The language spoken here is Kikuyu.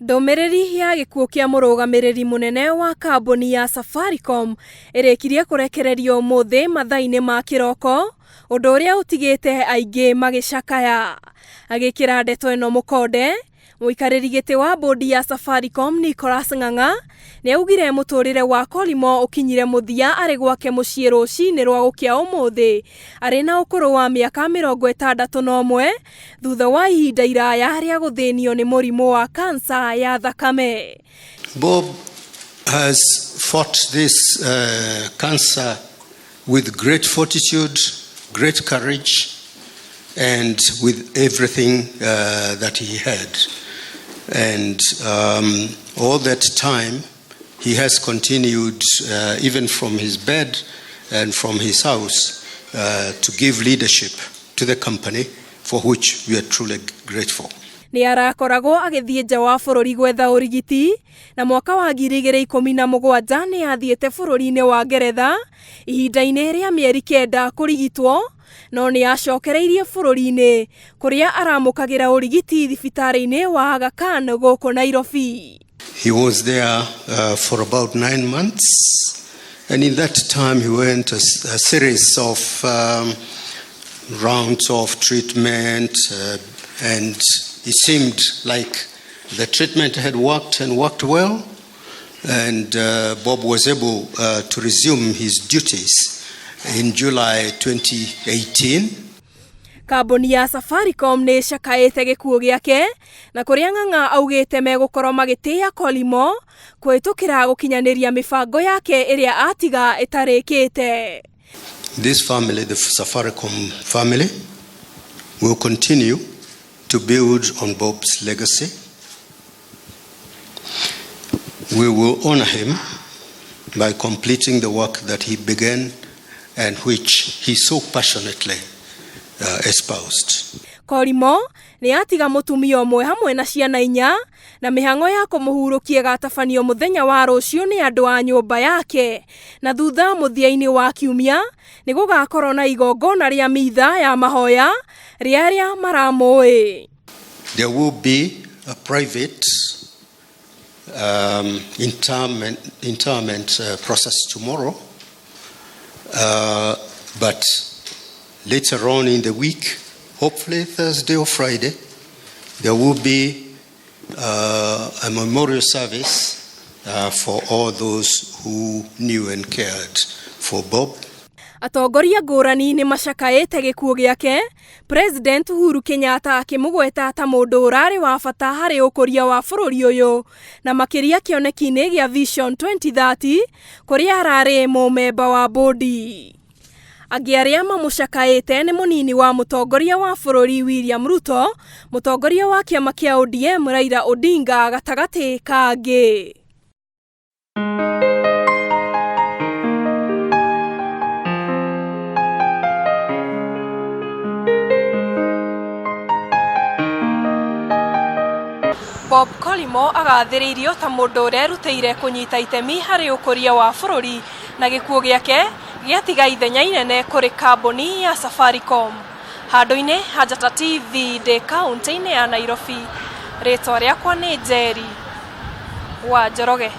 Ndũmĩrĩri ya gĩkuũ kĩa mũrũgamĩrĩri mũnene wa kambuni ya Safaricom ĩrĩkirie kũrekererio ũmũthĩ mathaa-inĩ ma kĩroko, ũndũ ũrĩa ũtigĩte aingĩ magĩcakaya. Agĩkĩra ndeto ĩno mũkonde, mũikarĩri gĩtĩ wa bũndi ya Safaricom Nicholas Ng'ang'a nĩ augire mũtũrĩre wa Collymore ũkinyire mũthia arĩ gwake mũciĩ rũcinĩ rwa gũkĩa ũmũthĩ arĩ na ũkũrũ wa mĩaka 61 thutha wa ihinda iraya rĩa gũthĩnio nĩ mũrimũ wa kansa ya thakame. Bob has fought this cancer with great fortitude, great courage, and with everything that he had. And all that time, he has continued, even from his bed and from his house, to give leadership to the company, for which we are truly grateful. Nĩ arakoragwo agĩthiĩ nja wa bũrũri gwetha ũrigiti na mwaka wa 2017 nĩ athiĩte bũrũri-inĩ wa Ngeretha ihinda-inĩ rĩa mĩeri 9 kũrigitwo, no nĩ acokereirie bũrũri-inĩ kũrĩa aramũkagĩra ũrigiti thibitarĩ-inĩ wa Aga Khan gũkũ Nairobi. He was there for about 9 months, and in that time he went a series of rounds of treatment, and it seemed like the treatment had worked and worked well, and Bob was able to resume his duties in July 2018. Kambuni ya Safaricom nĩ ĩcakaĩte gĩkuũ gĩake na kũrĩa Ng'ang'a augĩte megũkorwo magĩtĩĩa Collymore kũhĩtũkĩra gũkinyanĩria mĩbango yake ĩrĩa atiga ĩtarĩkĩte. This family, the Safaricom family, will continue to build on Bob's legacy. We will honor him by completing the work that he began and which he so passionately espoused. Collymore nĩ atiga mũtumia ũmwe hamwe na ciana 4 na mĩhang'o ya kũmũhurũkia ĩgatabanio mũthenya wa rũciũ nĩ andũ a nyũmba yake, na thutha mũthia-inĩ wa kiumia nĩ gũgakorwo na igongona rĩa mitha ya mahoya rĩa arĩa maramũĩ. There will be a private interment process tomorrow, but later on in the week, hopefully Thursday or Friday, there will be a memorial service for all those who knew and cared for Bob. Atongoria ngũrani nĩ macakaĩte gĩkuũ gĩake, President Uhuru Kenyatta akĩmũgweta ta mũndũ ũrarĩ wa bata harĩ ũkũria wa bũrũri ũyũ na makĩria kĩoneki-inĩ gĩa Vision 2030 kũrĩa ararĩ mũmemba wa bũndi. Angĩ arĩa mamũcakaĩte nĩ mũnini wa mũtongoria wa bũrũri William Ruto, mũtongoria wa kĩama kĩa ODM Raila Odinga gatagatĩ ka angĩ. Bob Collymore agathĩrĩirio ta mũndũ ũrerutĩire kũnyita itemi harĩ ũkũria wa bũrũri na gĩkuũ gĩake gĩatiga ithenya inene kũrĩ kambuni ya Safaricom. Handũ-inĩ ha Njata TV ndĩ kaũntĩ-inĩ ya Nairobi, rĩtwa rĩakwa nĩ Njeri wa Njoroge.